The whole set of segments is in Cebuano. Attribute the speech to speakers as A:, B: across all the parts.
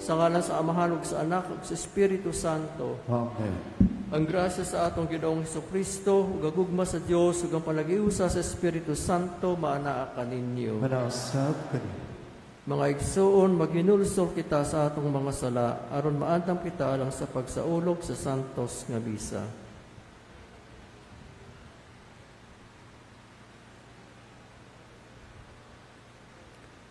A: Sa ngalan sa Amahan ug sa Anak ug sa Espiritu Santo.
B: Amen.
A: Ang grasya sa atong Ginoong Kristo ug ang gugma sa Dios ug ang palagiusa sa Espiritu Santo maanaa kaninyo.
B: Manausab kaniyo.
A: Mga igsuon, maghinulsol kita sa atong mga sala aron maandam kita alang sa pagsaulog sa santos nga misa.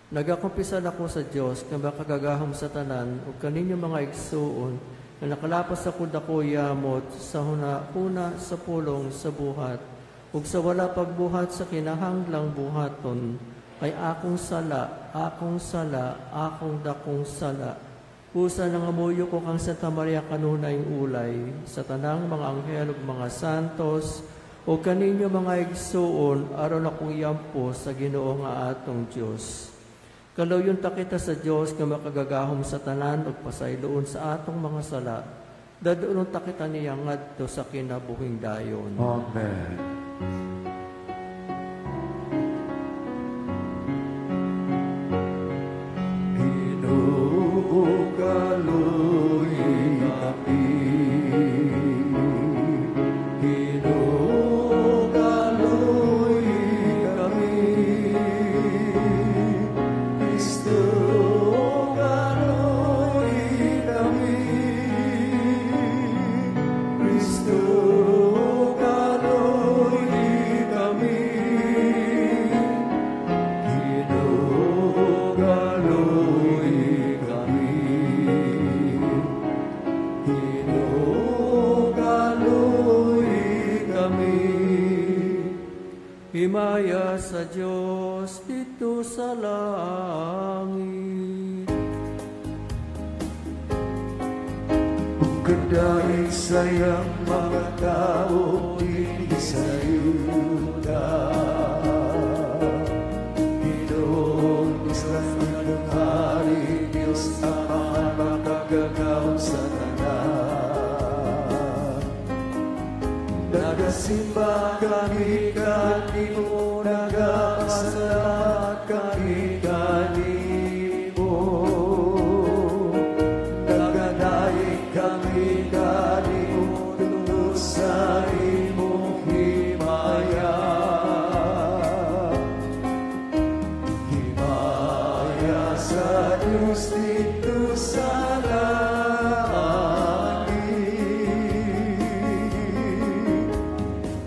A: Nagakumpisal ako sa Dios nga makagagahom sa tanan ug kaninyo mga igsuon nga nakalapas ako dako yamot sa huna-huna, sa pulong, sa buhat ug sa wala pagbuhat sa kinahanglang buhaton, kay akong sala, akong sala, akong dakong sala. Pusa nangamuyo ko kang Santa Maria kanunay ulay sa tanang mga anghel ug mga santos ug kaninyo mga igsuon aron akong yampo sa Ginoo nga atong Dios. Kaluyon ta kita sa Dios nga makagagahom sa tanan ug pasayloon sa atong mga sala. Dadunon ta kita niya ngadto sa kinabuhing dayon.
B: Amen. Ginoo, kaluoy kami. Ginoo, kaluoy kami. Kristo, kaluoy kami. Kristo, kaluoy kami. Ginoo, kaluoy kami. Ginoo, kaluoy kami.
A: Himaya sa Dios didto sa langit.
B: Ug kadaig sayang mga tao dinhi sa yuta. Ginoong Israel ng Hari, Diyos Amahan, makagagahom sa tanan. Nagasimba kami kanimo, nagapasalamat kami kanimo. Nagadaig kami kanimo, tungod sa imong himaya. Himaya sa Diyos didto sa langit.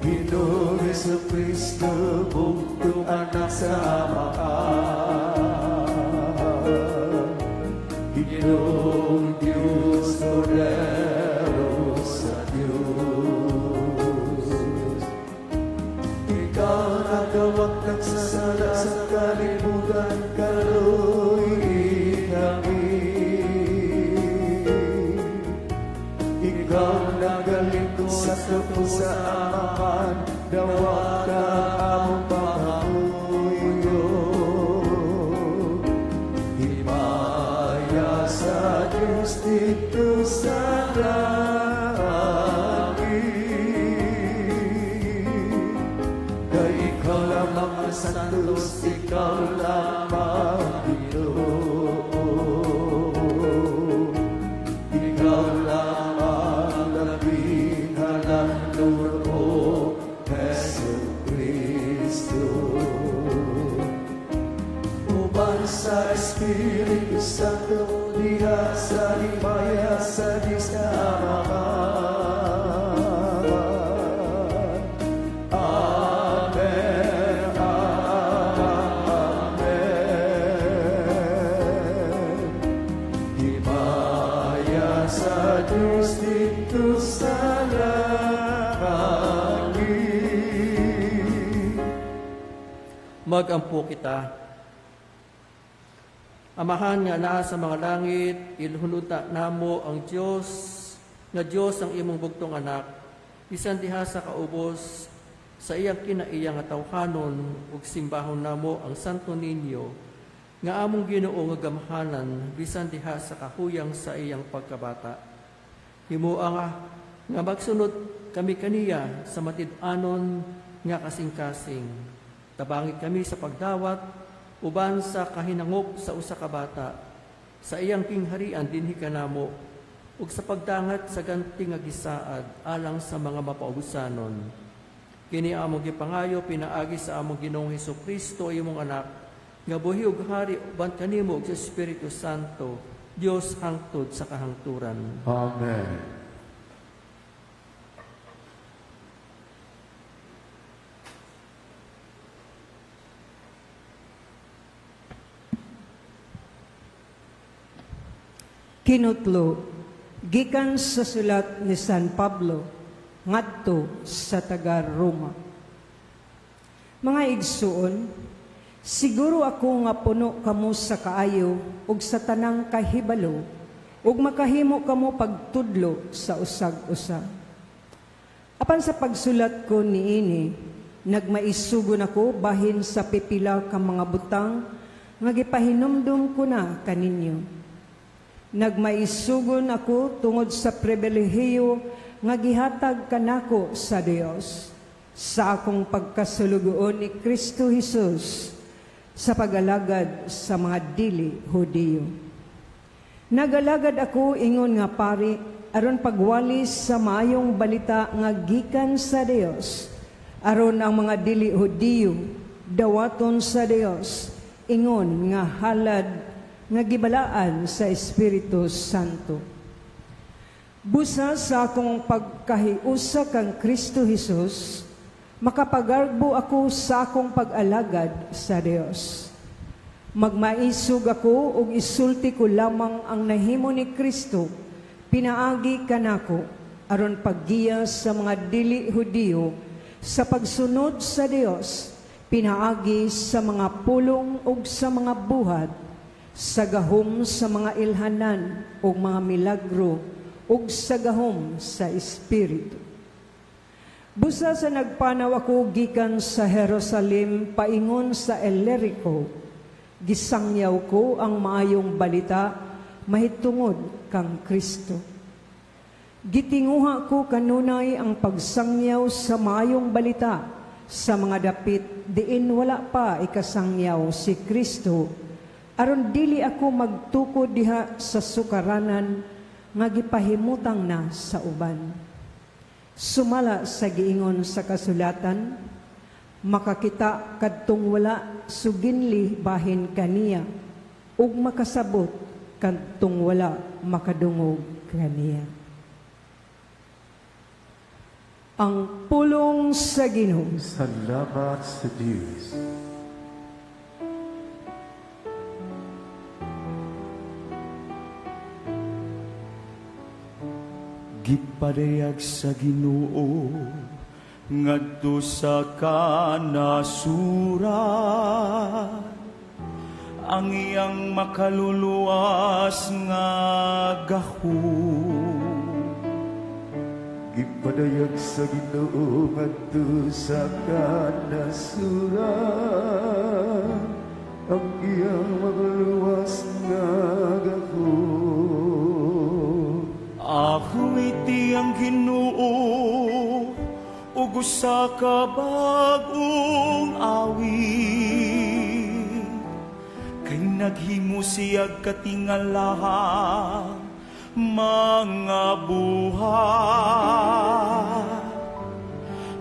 B: Ginoong Jesu Kristo, bugtong anak sa Amahan. Ginoong Diyos, Kordero sa Diyos. Ikaw nagawagtang sa sala sa kalibutan, kaluoy kami. Ikaw nagalingkod sa tupos sa Amahan, dawata among pangamuyo. Himaya sa Diyos didto sa langit. Kay ikaw lamang ang santos, ikaw lamang Ginoo. Ikaw lamang labing halandon, O Jesu Kristo. Uban sa Espiritu Santo, diha sa himaya sa Diyos na Amahan. Amen, Amen. Himaya sa Diyos didto sa langit.
A: Magampo kita. Amahan nga naa sa mga langit, ilhunuta namo ang Dios, nga Dios ang imong bugtong anak, bisan diha sa kaubos sa iyang kinaiya nga tawhanon ug simbahon namo ang Santo Niño, nga among Ginoo nga gamhanan bisan diha sa kahuyang sa iyang pagkabata. Himoa nga magsunod kami kaniya sa matid-anon nga kasing-kasing. Tabangi kami sa pagdawat uban sa kahinangop sa usa ka bata. Sa iyang kingharian dinhi kanamo ug sa pagdangat sa ganti nga gisaad alang sa mga mapaubusanon. Kini among gipangayo pinaagi sa among Ginoong Hesukristo, imong anak, nga buhi ug hari uban kanimo ug sa Espiritu Santo, Dios hangtod sa kahangturan.
B: Amen.
C: Kinutlo, gikan sa sulat ni San Pablo ngadto sa taga-Roma. Mga igsuon, siguro ako nga puno kamo sa kaayo ug sa tanang kahibalo ug makahimo kamo pagtudlo sa usag-usa. Apan sa pagsulat ko niini, nagmaisugon ako bahin sa pipila ka mga butang nga gipahinumdum ko na kaninyo. Nagmaisugon ako tungod sa pribilehiyo nga gihatag kanako sa Dios sa akong pagkasulugoon ni Kristo Jesus sa pag-alagad sa mga dili Hudiyo. Nagalagad ako ingon nga pari aron pagwalis sa maayong balita nga gikan sa Dios, aron ang mga dili Hudiyo dawaton sa Dios ingon nga halad nga gibalaan sa Espiritu Santo. Busa sa akong pagkahiusa kang Kristo Jesus, makapagarbo ako sa akong pag-alagad sa Dios. Magmaisog ako ug isulti ko lamang ang nahimo ni Kristo, pinaagi kanako aron paggiya sa mga dili Hudiyo sa pagsunod sa Dios, pinaagi sa mga pulong ug sa mga buhat, sa gahom sa mga ilhanan o mga milagro ug sa gahom sa Espiritu. Busa sa nagpanaw ako gikan sa Jerusalem paingon sa Ilirico, gisangyaw ko ang maayong balita mahitungod kang Kristo. Gitinguha ko kanunay ang pagsangyaw sa maayong balita sa mga dapit diin wala pa ikasangyaw si Kristo, aron dili ako magtukod diha sa sukaranan nga gipahimutang na sa uban. Sumala sa giingon sa kasulatan, makakita kadtong wala suginli bahin kaniya, ug makasabot kadtong wala makadungog kaniya. Ang pulong sa Ginoo.
B: Salamat sa Dios.
D: Gipadayag sa Ginoo ngadto sa kanasuran ang iyang makaluluwas nga gahom.
B: Gipadayag sa Ginoo ngadto sa kanasuran ang iyang makaluluwas nga gahom.
D: Awiti ang Ginoo ug usa ka bag-ong awit, kay naghimo siyag katingalahan mga buhat.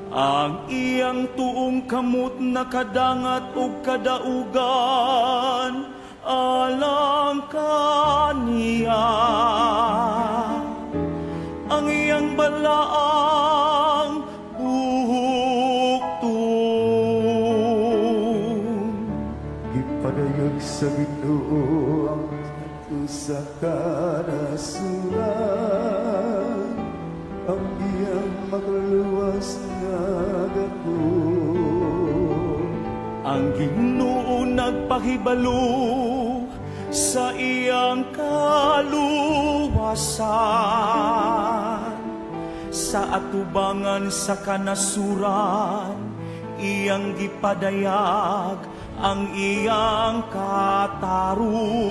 D: Ang iyang tuong kamot nakadangat og kadaugan alang kaniya. Ang iyang balaang buhukton.
B: Gipadayag sa Ginoo ang sa kanasuran ang iyang makaluluwas nga gahom.
D: Ang Ginoo nagpahibalo sa iyang kaluwasan sa atubangan sa kanasuran, iyang gipadayag ang iyang katarong.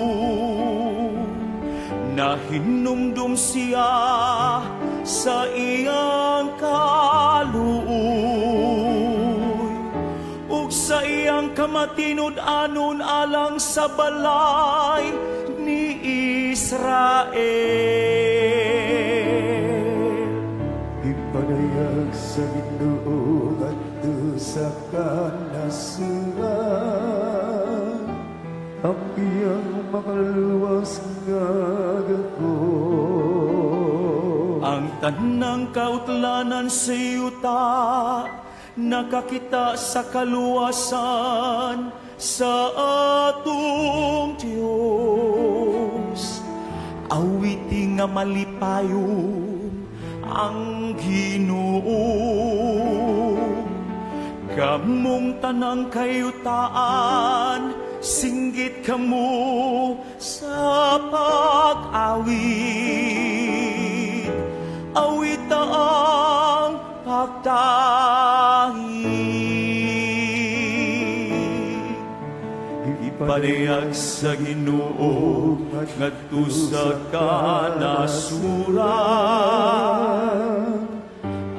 D: Nahinumdum siya sa iyang kaluoy ug sa iyang kamatinud-anon alang sa balay ni Israel.
B: Ipadayag sa Ginoo ngadto sa kanasuran ang iyang makaluwas nga gahom.
D: Ang tanang kautlanan sa yuta nakakita sa kaluwasan sa atong Dios. Awiti nga malipayon ang Ginoo. Kamong tanang kayutaan, singgit kamo sa pag-awit. Awita ang pagdahig. Ipadayag sa Ginoo ngadto sa kanasuran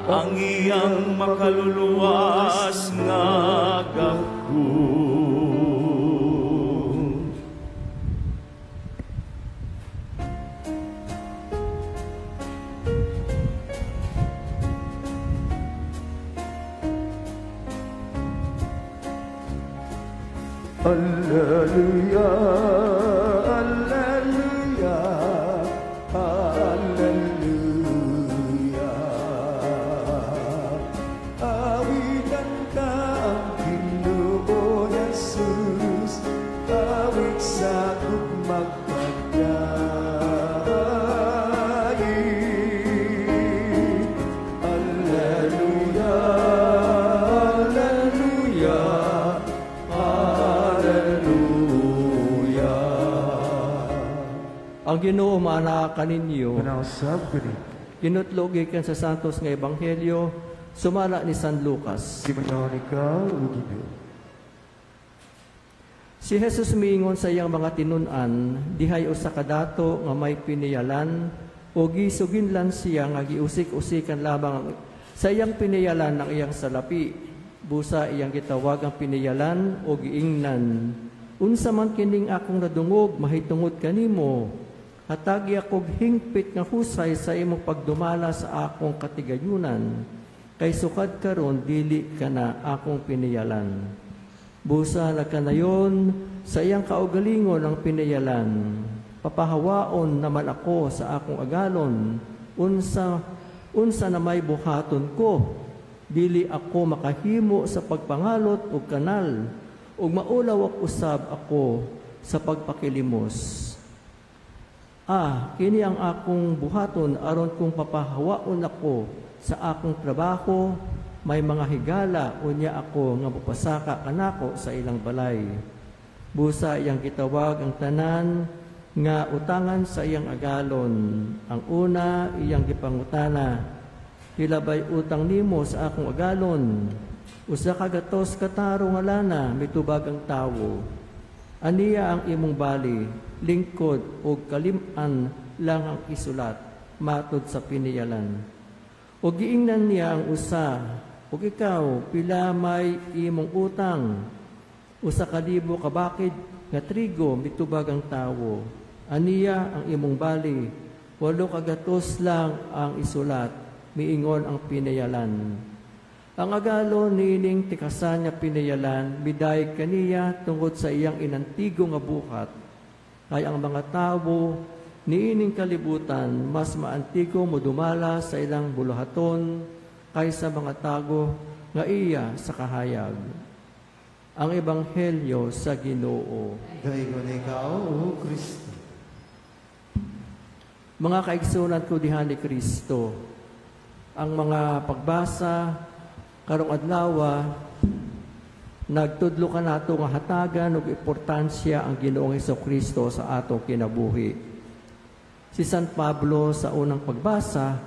D: ang iyang makaluluwas nga gahom.
B: Alleluia, alleluia, alleluia. Awitan ka ang Ginoo Jesus, awit sa magpadaig. Alleluia, alleluia, alleluia.
A: Ang Ginoo maanaa kaninyo.
B: Manausab kani.
A: Ginutlog gikan sa Santos nga Ebanghelyo sumala ni San Lucas.
B: Gimayon ikaw o Ginoo.
A: Si Jesus miingon sa iyang mga tinun-an, dihay usa ka dato nga may piniyalan o gisuginlan siya nga giusik-usikan lamang sa iyang piniyalan ang iyang salapi. Busa iyang gitawag ang piniyalan o giingnan. Unsa man kining akong nadungog mahitungod kanimo? Hatagi akog hingpit nga husay sa imong pagdumala sa akong katigayunan. Kay sukad karon dili ka na akong piniyalan. Busa nagkanayon sa iyang kaugalingon ang piniyalan. Papahawaon naman ako sa akong agalon. Unsa na may buhaton ko? Dili ako makahimo sa pagpangalot og kanal, ug maulaw usab ako sa pagpakilimos. Ah, kini ang akong buhaton aron kung papahawaon ako sa akong trabaho, may mga higala unya ako nga mopasaka kanako sa ilang balay. Busa iyang gitawag ang tanan nga utangan sa iyang agalon. Ang una iyang gipangutana, pila bay utang nimo sa akong agalon? Usa ka gatos kataro nga lana mitubag ang tawo. Aniya ang imong bali, lingkod o kalim-an lang ang isulat matud sa piniyalan. O giingnan niya ang usa, o ikaw, pila may imong utang? Usa ka libo ka bakid nga trigo mitubag ang tawo. Aniya ang imong bali, 8 ka gatos lang ang isulat, miingon ang piniyalan. Ang agalo niining tikasan nga piniyalan, midayeg kaniya tungod sa iyang inantigo nga buhat. Kay ang mga tawo niining kalibutan mas maantigo modumala sa ilang buluhaton kaysa mga tago nga iya sa kahayag. Ang Ebanghelyo sa Ginoo.
B: Daygon ikaw, O Kristo.
A: Mga kaigsunan ko diha ni Kristo, ang mga pagbasa karong adlaw nagtudlo kanato nga hatagan og importansya ang Ginoong Hesukristo sa atong kinabuhi. Si San Pablo sa unang pagbasa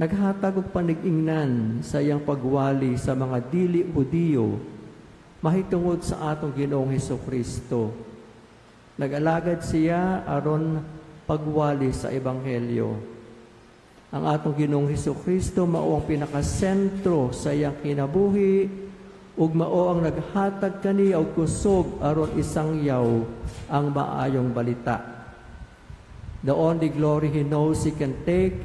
A: naghatag og panig-ingnan sa iyang pagwali sa mga dili Hudiyo mahitungod sa atong Ginoong Hesukristo. Nag-alagad siya aron pagwali sa ebanghelyo. Ang atong Ginoong Hesukristo mao ang pinakasentro sa iyang kinabuhi ug mao ang naghatag kaniya og kusog aron isangyaw ang maayong balita. The only glory he knows he can take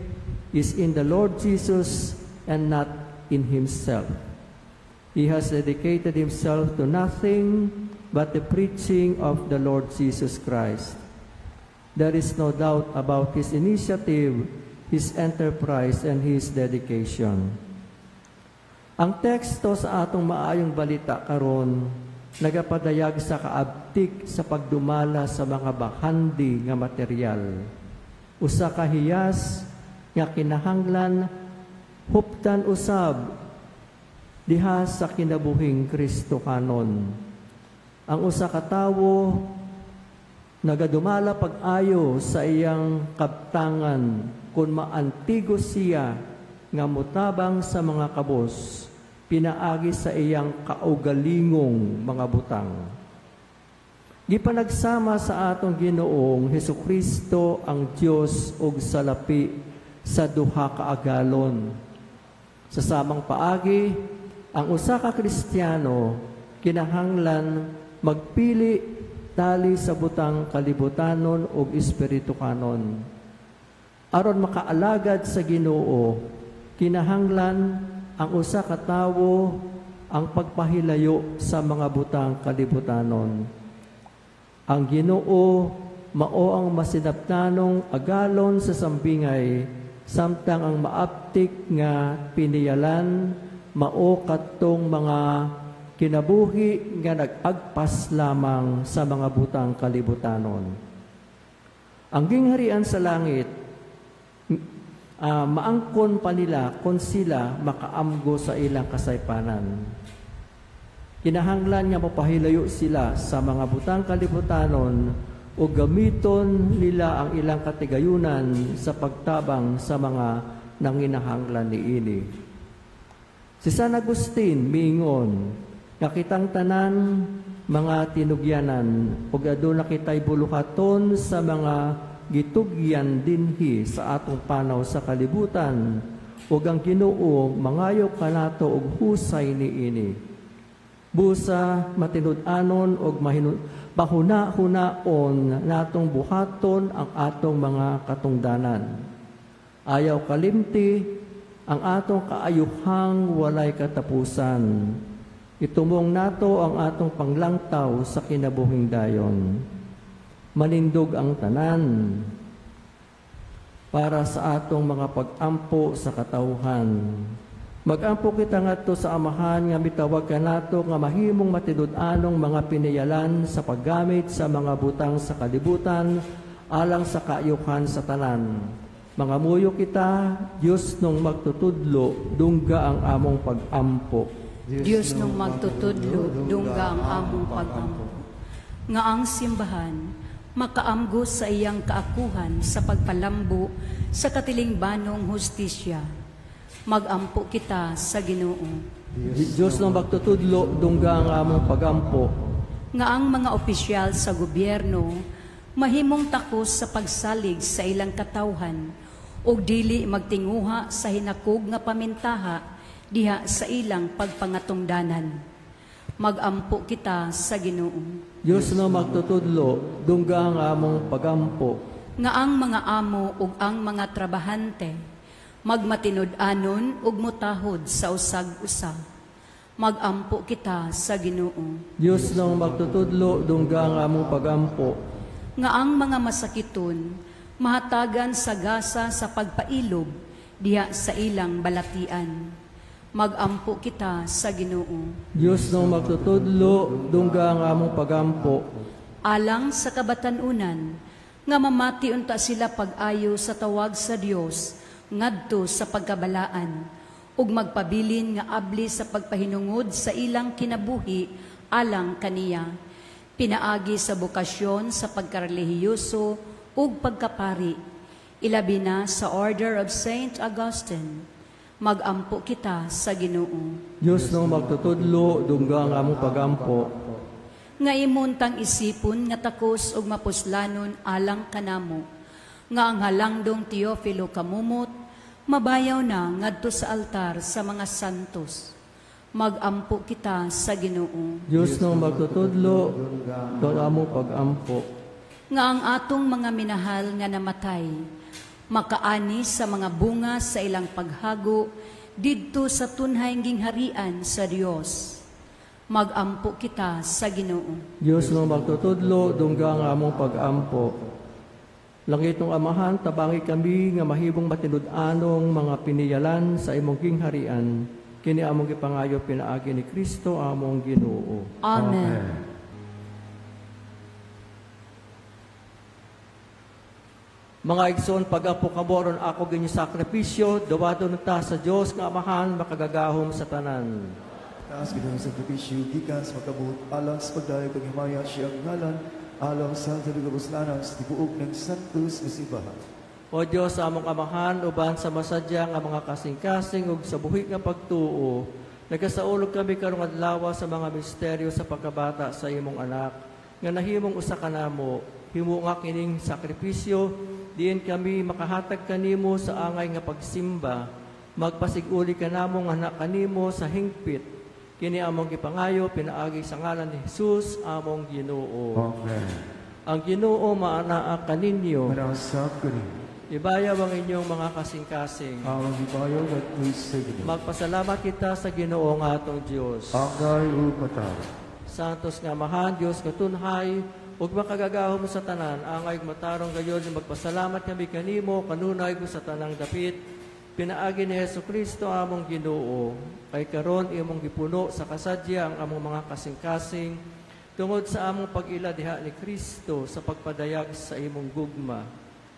A: is in the Lord Jesus and not in himself. He has dedicated himself to nothing but the preaching of the Lord Jesus Christ. There is no doubt about his initiative, his enterprise, and his dedication. Ang teksto sa atong maayong balita karon nagapadayag sa kaabtik sa pagdumala sa mga bahandi nga material. Usa ka hiyas nga kinahanglan huptan usab diha sa kinabuhing Kristohanon. Ang usa ka tawo nagadumala pag-ayo sa iyang kabtangan kung maantigo siya nga mutabang sa mga kabos pinaagi sa iyang kaugalingong mga butang. Gipanagsama sa atong Ginoong Hesukristo ang Dios ug salapi sa duha ka agalon. Sa samang paagi, ang usa ka Kristiyano kinahanglan magpili tali sa butang kalibutanon ug espirituhanon. Aron makaalagad sa Ginoo, kinahanglan ang usa ka tawo ang pagpahilayo sa mga butang kalibutanon. Ang Ginoo mao ang masinabtanong agalon sa sambingay, samtang ang maaptik nga piniyalan mao kadtong mga kinabuhi nga nag-agpas lamang sa mga butang kalibutanon. Ang gingharian sa langit maangkon pa nila kung sila makaamgo sa ilang kasaypanan. Kinahanglan nga mapahilayo sila sa mga butang kalibutanon o gamiton nila ang ilang katigayunan sa pagtabang sa mga nanginahanglan niini. Si San Agustin miingon nga kitang tanan mga tinugyanan ug aduna kitay buluhaton sa mga gitugyan dinhi sa atong panaw sa kalibutan ug ang Ginoo mangayo kanato og husay niini. Busa matinud-anon og mahuna-hunaon natong buhaton ang atong mga katungdanan. Ayaw kalimti ang atong kaayuhang walay katapusan. Itumong nato ang atong panglangtaw sa kinabuhing dayon. Manindog ang tanan para sa atong mga pag-ampo sa katawhan. Mag-ampo kita ngadto sa Amahan nga mitawag kanato nga mahimong matinud-anong mga piniyalan sa paggamit sa mga butang sa kalibutan alang sa kaayuhan sa tanan. Mangamuyo kita, Dios nung magtutudlo, dungga ang among pag-ampo.
E: Dios nung magtutudlo, dungga ang among pag-ampo. Nga ang simbahan makaamgo sa iyang kaakuhan sa pagpalambo sa katilingbanong hustisya. Magampo kita sa Ginoo.
A: Dios nung magtutudlo, dungga ang among pagampo.
E: Nga ang mga opisyal sa gobyerno mahimong takos sa pagsalig sa ilang katawhan ug dili magtinguha sa hinakog nga pamintaha diha sa ilang pagpangatungdanan. Magampo kita sa Ginoo.
A: Dios no magtutudlo, dungga ang among pagampo.
E: Nga ang mga amo ug ang mga trabahante magmatinud-anon ug motahod sa usag-usa. Magampo kita sa Ginoo.
A: Dios no magtutudlo, dungga ang among pagampo.
E: Nga ang mga masakiton mahatagan sa gasa sa pagpailob diha sa ilang balatian. Magampo kita sa Ginoo.
A: Dios no magtutudlo, dungga ang among pagampo.
E: Alang sa kabatan-unan nga mamati unta sila pag-ayo sa tawag sa Dios ngadto sa pagkabalaan ug magpabilin nga abli sa pagpahinungod sa ilang kinabuhi alang kaniya, pinaagi sa bokasyon sa pagkarelihiyoso ug pagkapari, ilabi na sa Order of Saint Augustine. Magampo kita sa Ginoo.
A: Dios no magtutudlo, dungga ang among pagampo.
E: Nga imuntang isipon nga takos ug mapuslanon alang kanamo, nga ang halangdong Teofilo Camomot mabayaw na ngadto sa altar sa mga santos. Magampo kita sa Ginoo.
A: Dios no magtutudlo, dungga among pagampo.
E: nga ang atong mga minahal nga namatay makaani sa mga bunga sa ilang paghago didto sa tunhay gingharian sa Dios. Magampo kita sa Ginoo.
A: Dios nga magtutudlo, dungga ang among pagampo. Langitong Amahan, tabangi kami nga mahimong matinud-anong mga piniyalan sa imong gingharian. Kini among gipangayo pinaagi ni Kristo among Ginoo.
E: Amen.
A: Mga igsoon, pag-ampo kamo aron ako ginyo sakripisyo, dawaton ta sa Dios nga Amahan makagagahom sa tanan.
B: Taas kita ng sakripisyo, gikan sa makabuot alang sa pagdayeg kag himaya siyang ngalan, alang sa kabuslanan sa tibuok ng Santos nga simbahan.
A: O Dios, among Amahan, uban sa masadya nga mga kasing-kasing ug sa buhi nga pagtuo, nagasaulog kami karong adlaw sa mga misteryo sa pagkabata sa imong anak, nga nahimong usa kanamo, himo nga kining sakripisyo, diin kami makahatag kanimo sa angay nga pagsimba, magpasiguli kanamo nga anak kanimo sa hingpit. Kini among gipangayo pinaagi sa ngalan ni Jesus among Ginoo.
B: Amen.
A: Ang Ginoo maanaa kaninyo.
B: Manausap kaninyo.
A: Ibayaw ang inyong mga kasing-kasing.
B: Ang ibayaw at sa Ginoo.
A: Magpasalamat kita sa Ginoo nga atong Dios.
B: Angay ug matarong.
A: Santos nga Amahan, Dios nga tunhay ug makagagahom sa tanan, angay ug matarong gayon magpasalamat kami kanimo kanunay ug sa tanang dapit. Pinaagi ni Hesukristo among Ginoo, kay karon imong gipuno sa kasadya ang among mga kasing-kasing tungod sa among pag-ila diha ni Kristo sa pagpadayag sa imong gugma.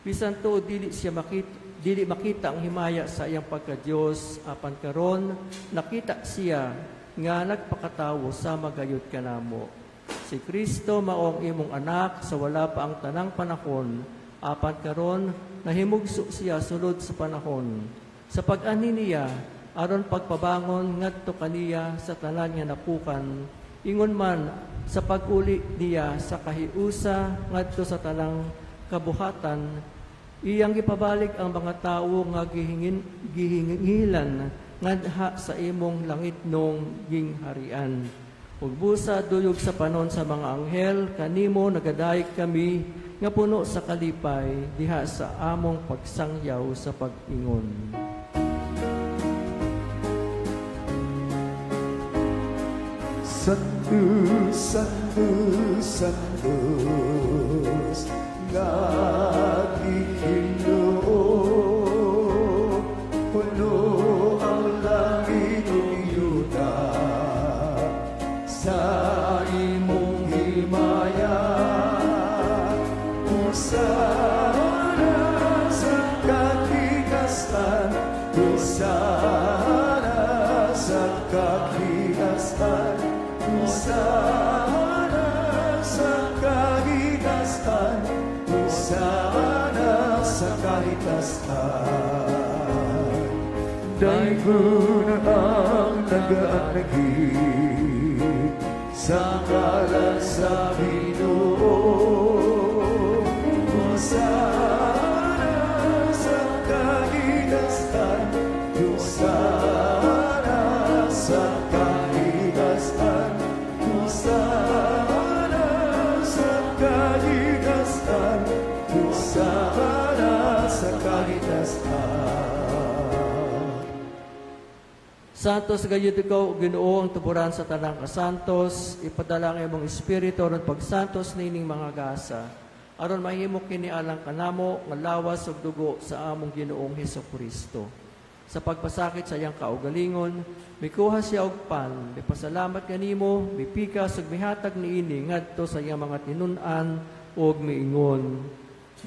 A: Bisan tuod dili siya makita, dili makita ang himaya sa iyang pagka-Dios, apan karon nakita siya nga nagpakatawo sama gayud kanamo. Si Kristo mao ang imong anak sa wala pa ang tanang panahon, apan karon nahimugso siya sulod sa panahon. Sa pag-ani niya, aron pagpabangon ngadto kaniya sa tanan nga napukan, ingon man sa pag-uli niya sa kahiusa ngadto sa tanang kabuhatan, iyang gipabalik ang mga tawo nga gihingilan ngadha sa imong langitnong gingharian. Ug busa duyog sa panon sa mga anghel, kanimo nagadayeg kami nga puno sa kalipay diha sa among pagsangyaw sa pag-ingon.
B: Santo, Santo, Santos, nga Ginoo, puno ang langit ug yuta sa imong himaya. Hosana sa kakitasan, Hosana sa kakitasan, Hosana sa kahitasan, Hosana sa kahitasan. Daygon ang nagaanhi sa ngalan sa Ginoo. Hosana sa kahitasan, Hosana sa kahitasan, Hosana sa kahitasan, Hosana sa kahitasan.
A: Santos gayud ikaw, Ginoo, ang tuburan sa tanang kasantos, ipadala ang imong espiritu aron pagsantos niining mga gasa, aron mahimo kini alang kanamo nga lawas ug dugo sa among Ginoong Hesukristo. Sa pagpasakit sa iyang kaugalingon, mikuha siya og pan, mipasalamat kanimo, mipikas ug mihatag niini ngadto sa iyang mga tinun-an ug miingon,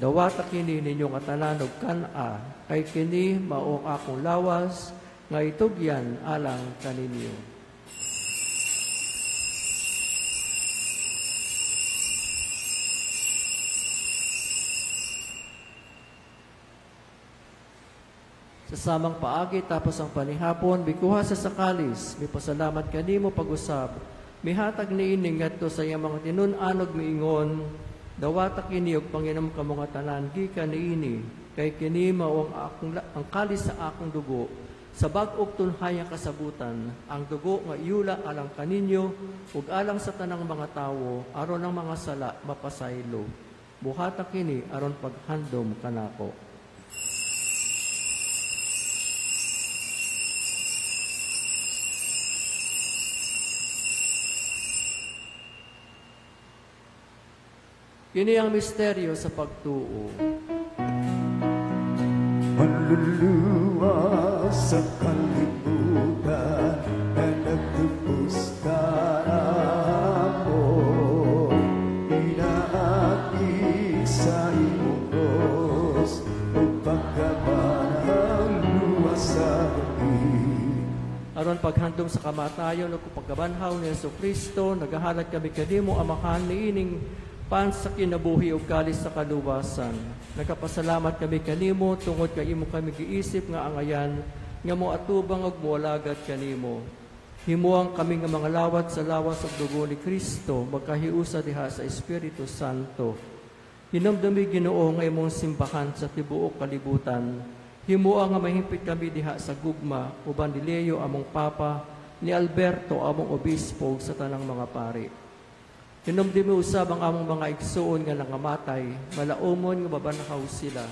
A: dawata kini ninyong katanan og kan-a, kay kini mao ang akong lawas nga itugyan alang kaninyo. Sa samang paagi tapos ang panihapon, mikuha sa sakalis, mipasalamat kanimo pag-usab, mihatag niini ngadto sa iyang mga tinun-an ug miingon, dawata kini og panginom kamo nga tanan gikan niini, kay kini mao ang kalis sa akong dugo, sa bag-og tunhayang kasabutan, ang dugo nga iula alang kaninyo ug alang sa tanang mga tawo, aron ang mga sala mapasaylo. Buhata kini aron paghandom kanako. Kini ang misteryo sa pagtuo.
B: Manluluwa sa kalibutan na nagtubos ka namo, inaaki sa imong cross ug pagkabanhaw luwas sa gabi.
A: Aron paghandom sa kamatayon ug pagkabanhaw ni Hesukristo, nagahalad kami kanimo Amahan niining pan sa kinabuhi ug kalis sa kaluwasan. Nagapasalamat kami kanimo tungod kay imo kami giisip nga angayan nga moatubang ug moalagad kanimo. Himuang kami nga mga lawat sa lawas ug dugo ni Kristo, magkahiusa diha sa Espiritu Santo. Hinumdumi Ginoo nga imong simbahan sa tibuok kalibutan. Himuang nga mahimpit kami diha sa gugma uban ni Leo among Papa, ni Alberto among obispo ug sa tanang mga pari. Hinumdumi usab ang among mga igsuon nga nangamatay, malaumon nga mabanhaw sila,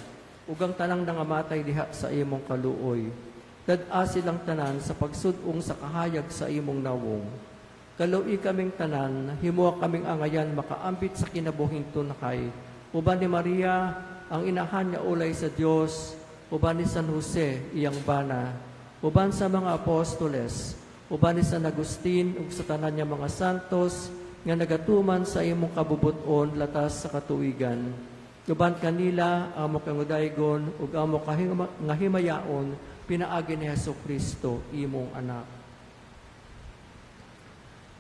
A: ug ang tanang nangamatay diha sa imong kaluoy. Dad-a silang tanan sa pagsud-ong sa kahayag sa imong nawong. Kaluoy kaming tanan, himuha kaming angayan makaambit sa kinabuhing tunhay, uban ni Maria, ang inahan nga ulay sa Dios, uban ni San Jose, iyang bana, uban sa mga apostoles, uban ni San Agustin ug sa tanan niya mga santos, nga nagatuman sa imong kabubuton latas sa katuigan. Uban kanila amo kang udaygon ug amo nga himayaon pinaagi ni Hesukristo imong anak.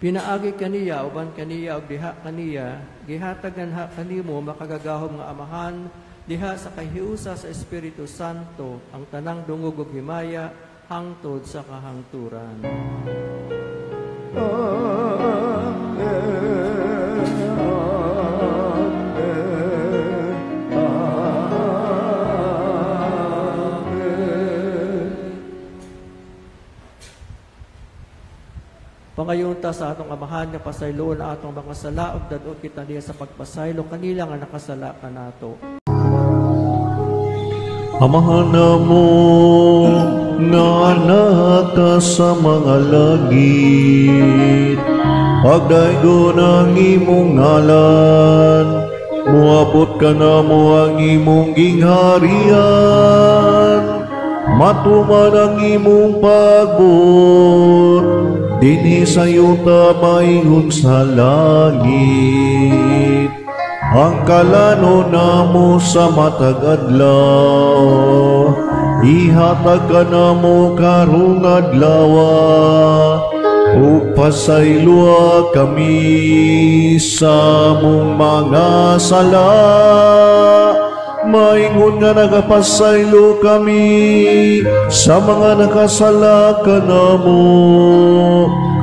A: Pinaagi kaniya uban kaniya ug diha kaniya gihatagan ha kanimo makagagahom nga Amahan diha sa kahiusa sa Espiritu Santo ang tanang dungog ug himaya hangtod sa kahangturan.
B: Amen. Amen. Amen.
A: Pangayon ta sa atong Amahan nga pasayloon ang atong mga sala ug dad-on kita niya sa pagpasaylo kanila nga nakasala kanato.
F: Amahan namo nga naka sa mga langit, pagdaygon ang imong ngalan, moabot ka namo ang imong gingharian, matuman ang imong pagbuot, dinhi sa yuta maingon sa langit. Ang kalano namo sa matag adlaw, ihatag ka namo karong adlaw, ug pasayloa kami sa among mga sala, maingon nga nagapasaylo kami sa mga nakasala kanamo,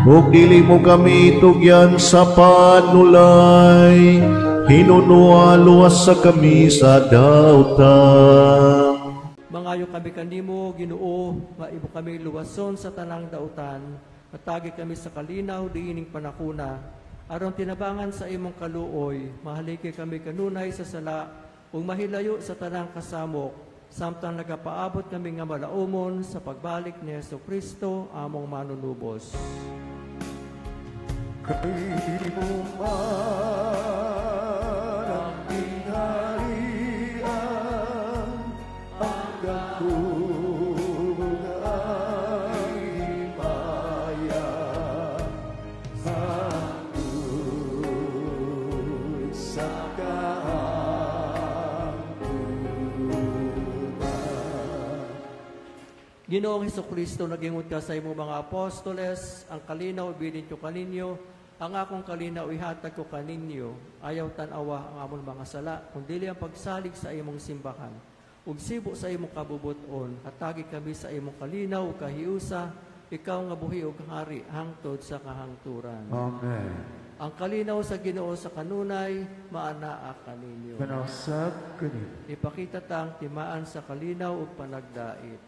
F: ug dili mo kami tugyan sa panulay, hinunoa luwas sa kami sa dautan.
A: Mangayo kami kanimo, Ginoo, nga imo kami luwason sa tanang dautan, matagi kami sa kalinaw diining panakuna, aron tinabangan sa imong kaluoy, mahaliki kami kanunay sa sala, ug mahilayo sa tanang kasamok, samtang nagapaabot kami nga malaumon sa pagbalik ni Hesukristo, among manunubos.
B: Kay mo man ang gingharian, ang gahom ang himaya, hangtod sa kahangturan.
A: Ginoong Hesukristo, nagingon ka sa imong mga apostoles, ang kalinaw ibilin ko kaninyo, ang akong kalinaw ihatag ko kaninyo. Ayaw tan-awa ang among mga sala, kundili ang pagsalig sa imong simbahan. Ug sibo sa imong kabubuton, hatagi kami sa imong kalinaw ug kahiusa, ikaw nga buhi ug hari hangtod sa kahangturan.
B: Amen.
A: Ang kalinaw sa Ginoo sa kanunay, maanaa kaninyo.
B: Kanausap kaninyo.
A: Ipakita ta ang timaan sa kalinaw ug panagdait.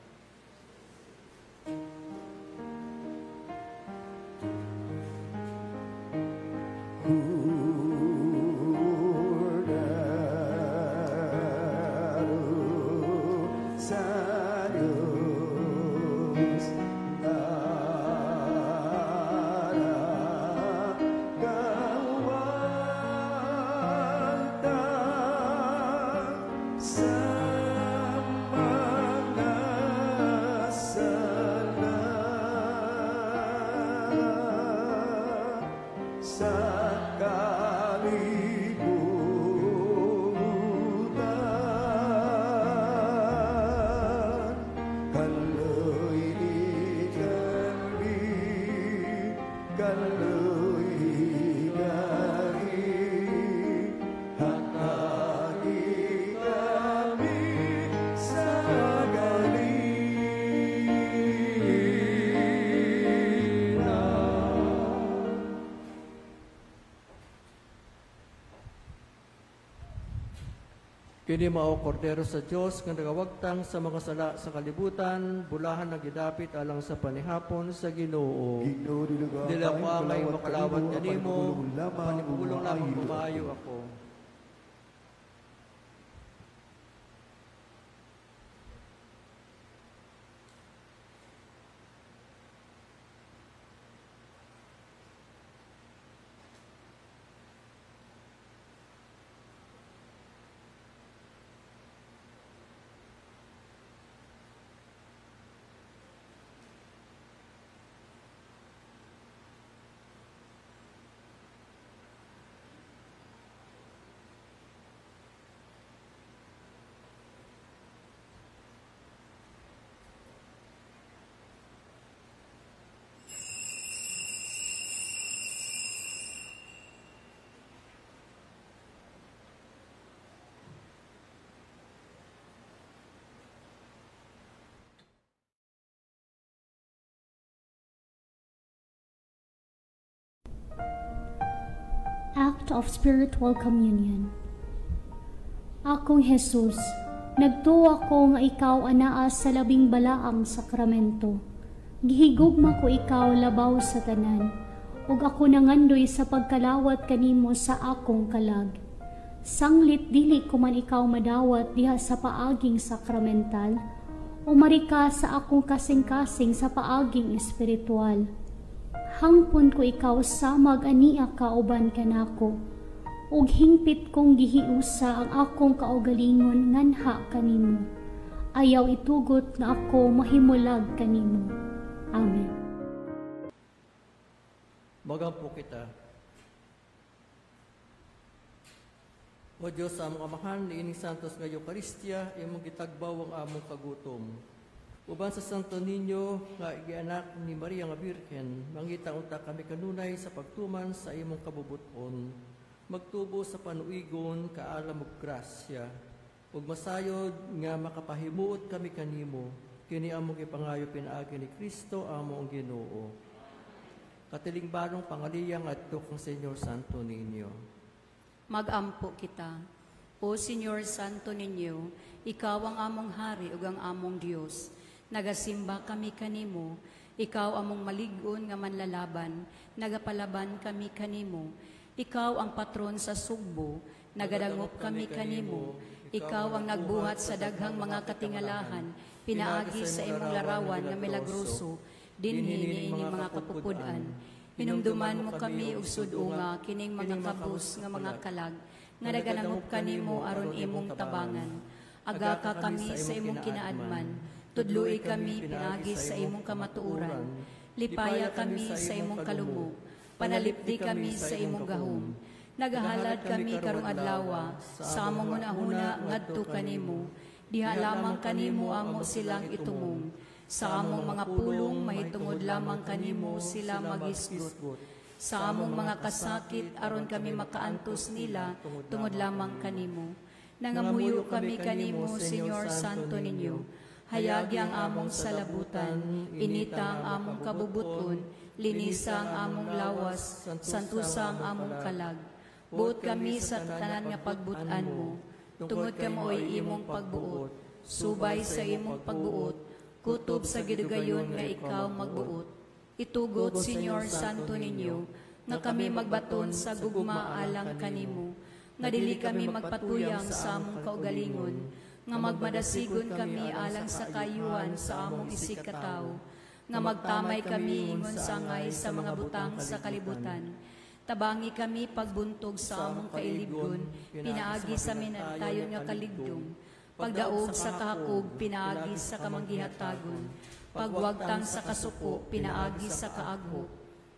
B: Hurden sa Dios nga nagawagtang sa mga sala sa kalibutan. Kaloy ni kami, kaloy kami, hatagi kami sa galina.
A: Kini mao kordero sa Dios nga nagawagtang sa mga sala sa kalibutan, bulahan nga gidapit alang sa panihapon sa Ginoo.
B: Ginoo, dili ko
A: Dili ako
B: angay
A: angay
B: makalawat
A: makalawat
B: kanimo,
A: kanimo,
B: apan
A: apan
B: ipugulong
A: ipugulong
B: lamang
A: lamang
B: maayo
A: maayo
B: ako.
A: ako.
G: Act of Spiritual Communion. Akong Jesus, nagtuwa ko nga ikaw anaa sa labing balaang sakramento. Gihigugma ko ikaw labaw sa tanan, ug ako nangandoy sa pagkalawat kanimo sa akong kalag. Sanglit dili ko man ikaw madawat diha sa paaging sakramental, umari ka sa akong kasing-kasing sa paaging espiritual. Hangpon ko ikaw samag ania kauban kanako, ug hingpit kong gihiusa ang akong kaugalingon nganha kanimo. Ayaw itugot nga ako mahimulag kanimo. Amen.
A: Magampo kita. O Diyos sa among Amahan, niining santos nga Eucharistia, imong gitagbaw ang among kagutom. Uban sa Santo Niño nga gianak ni Maria nga Birhen, mangita unta kami kanunay sa pagtuman sa imong kabubuton. Magtubo sa panuigon, kaalam ug grasya, ug masayod nga makapahimuot kami kanimo. Kini among gipangayo pinaagi ni Kristo among Ginoo. Katilingbanong pangaliyang adto kang Señor Santo Niño.
E: Magampo kita. O Señor Santo Niño, ikaw ang among hari ug ang among Dios. Nagasimba kami kanimo, ikaw among malig-on nga manlalaban, nagapalaban kami kanimo. Ikaw ang patron sa Sugbo, nagadangop kami kanimo. Ikaw ang nagbuhat sa daghang mga katingalahan, pinaagi sa imong larawan nga milagroso, dinhi niini mga kapupud-an. Hinumduman mo kami og sud-unga kining mga kabus nga mga kalag, nga nagadangop kanimo aron imong tabangan. Agaka kami sa imong kinaadman, tudloi kami pinaagi sa imong kamatuoran. Lipaya kami sa imong kalumog, panalipdi kami sa imong gahom. Nagahalad kami karong adlawa sa among hunahuna ngadto kanimo. Diha lamang kanimo amo silang itumong. Sa among mga pulong mahitungod lamang kanimo sila magisgot. Sa among mga kasakit aron kami makaantos nila tungod lamang kanimo. Nangamuyo kami kanimo, Señor Santo Niño. Hayagi ang among salabutan, inita ang among kabubuton, linisa ang among lawas, santusa ang among kalag. Buot kami sa tanan nga pagbutan mo, tungod ka mao'y imong pagbuot, subay sa imong pagbuot, kutob sa gidugayon nga ikaw magbuot. Itugot, Señor Santo Niño, nga kami magbaton sa gugma alang kanimo, nga dili kami magpatuyang sa among kaugalingon, Nga magmadasigon kami alang sa kaayuhan sa among isigkatawo, nga magtamay kami ingon sa angay sa mga butang sa kalibutan. Tabangi kami pagbuntog sa among kailibgon, pinaagi sa minagtayon nga kaligdong, pagdaog sa kahakog, pinaagi sa kamanggihatagon, pagwagtang sa kasuko, pinaagi sa kaagho,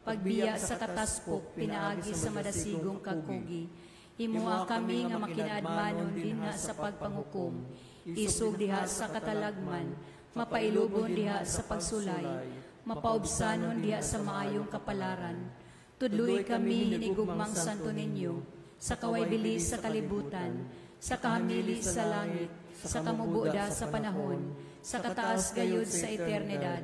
E: pagbiya sa kataspok, pinaagi sa madasigong kakugi. Himoa kami nga makinaadmanon dinha sa pagpanghukom, isog diha sa katalagman, mapailubon diha sa pagsulay, mapaubsanon diha sa maayong kapalaran. Tudloy kami hinigugmang Santo Niño, sa kawaybili sa kalibutan, sa kahamili sa langit, sa kamubuda sa panahon, sa kataas gayud sa eternidad.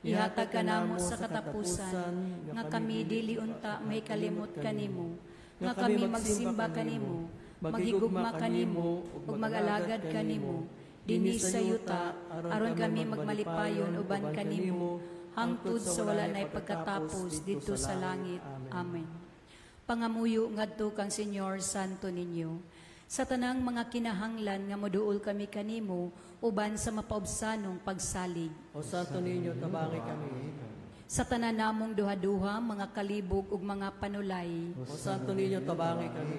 E: Ihatag kanamo sa katapusan, nga kami dili unta may kalimot kanimo, nga kami magsimba kanimo, maghigugma kanimo, ug mag-alagad kanimo, dinhi sa yuta, aron kami magmalipayon uban kanimo, hangtod sa wala nay pagkatapos didto sa langit. Amen. Pangamuyo ngadto kang Señor Santo Niño, sa tanang mga kinahanglan nga moduol kami kanimo uban sa mapaubsanong pagsalig.
A: O Santo Niño, tabangi kami.
E: Sa tanan namong duha-duha, mga kalibog ug mga panulay.
A: O Santo Niño, tabangi kami.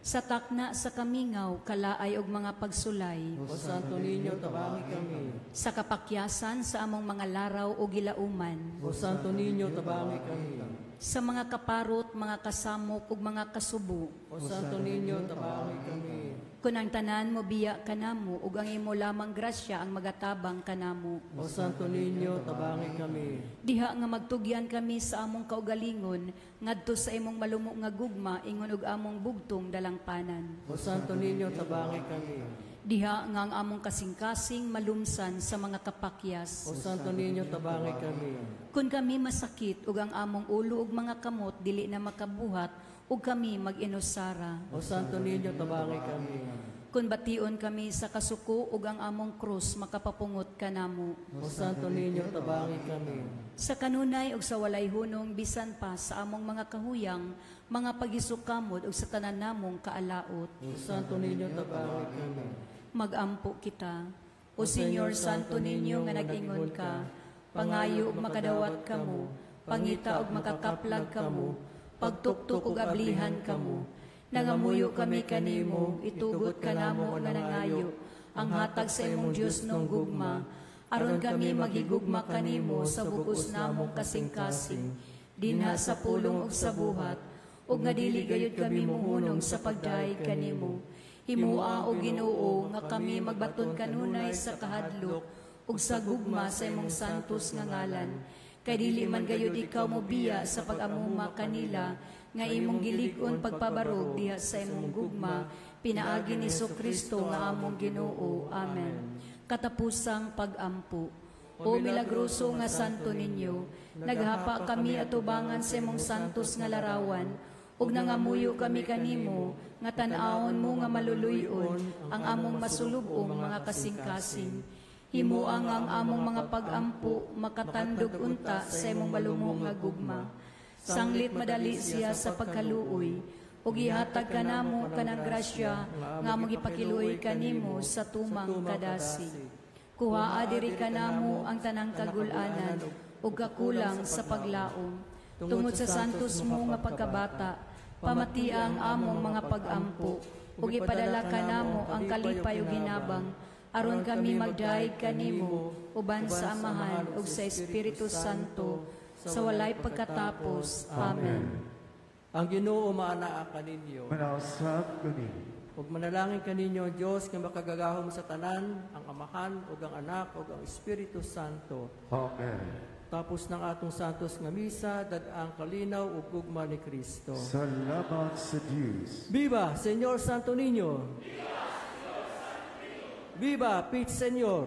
E: Sa takna sa kamingaw, kalaay ug mga pagsulay.
A: O Santo Niño, tabangi kami.
E: Sa kapakyasan sa among mga laraw o gilauman.
A: O Santo Niño, tabangi kami.
E: Sa mga kaparot, mga kasamok ug mga kasubo.
A: O Santo Niño, tabangi kami.
E: Kun ang tanan mo biya kanamo ug ang imo lamang grasya ang magatabang kanamo.
A: O Santo Niño, tabangi kami.
E: Diha nga magtugyan kami sa among kaugalingon ngadto sa imong malumo nga gugma ingon og among bugtong dalangpanan.
A: O Santo Niño, tabangi kami.
E: Diha nga ang among kasing-kasing malumsan sa mga kapakyas.
A: O Santo Niño, tabangi kami.
E: Kun kami masakit ug ang among ulo ug mga kamot dili na makabuhat ug kami mag-inusara.
A: O Santo Niño, tabangi kami.
E: Kun bation kami sa kasuko ug ang among krus makapapungot kanamo.
A: O Santo Niño, tabangi kami.
E: Sa kanunay ug sa walay hunong bisan pa sa among mga kahuyang, mga pagisukamod ug sa tanan namong kaalaot.
A: O Santo Niño, tabangi kami.
E: Magampo kita. O Señor Santo Niño nga nag-ingon ka, pangayo ug makadawat kamo, pangita ug makakaplag kamo, pagtuktok ug ablihan kamo. Nangamuyo kami kanimo, itugot kanamo nga nangayo, ang hatag sa imong Dios nung gugma, aron kami magigugma kanimo sa bugos namong kasing-kasing, dinha sa pulong ug sa buhat, ug nga dili gayud kami mohunong sa pagdayeg kanimo. Himua o Ginoo nga kami magbaton kanunay sa kahadlok ug sa gugma sa imong santos nga ngalan. Kay dili man gayud ikaw mobiya sa pag-amuma kanila nga imong gilig-on pagpabarog diha sa imong gugma, pinaagi ni Kristo nga among Ginoo. Amen. Katapusang pag-ampo. O milagroso nga Santo Niño, naghapa kami atubangan sa imong santos nga larawan, ug nangamuyo kami kanimo nga tan-awon mo nga maluluy-on ang among masulub-ong mga kasing-kasing. Himua nga ang among mga pag-ampo makatandog unta sa imong malumo nga gugma. Sanglit madali siya sa pagkaluoy, ug ihatag kanamo kanang grasya nga among gipakiluoy kanimo sa tumang kadasig. Kuhaa diri kanamo ang tanang kagul-anan ug kakulang sa paglaom. Tungod sa santos mo nga pagkabata, pamatia ang among mga pag-ampo, ug ipadala kanamo ang kalipay ug hinabang, aron kami magdayeg kanimo uban sa Amahan ug sa Espiritu Santo sa walay pagkatapos. Amen.
A: Ang Ginoo maanaa kaninyo.
B: Manausap kaninyo.
A: Ug manalangin kaninyo ang Dios nga makagagahom sa tanan, ang Amahan ug ang Anak ug ang Espiritu Santo.
B: Amen.
A: Tapos ng atong santos nga misa, dad-ang kalinaw ug gugma ni Kristo.
B: Salamat sa Dios.
A: Viva Señor Santo Niño! Viva Señor Santo Niño! Viva Pit Señor!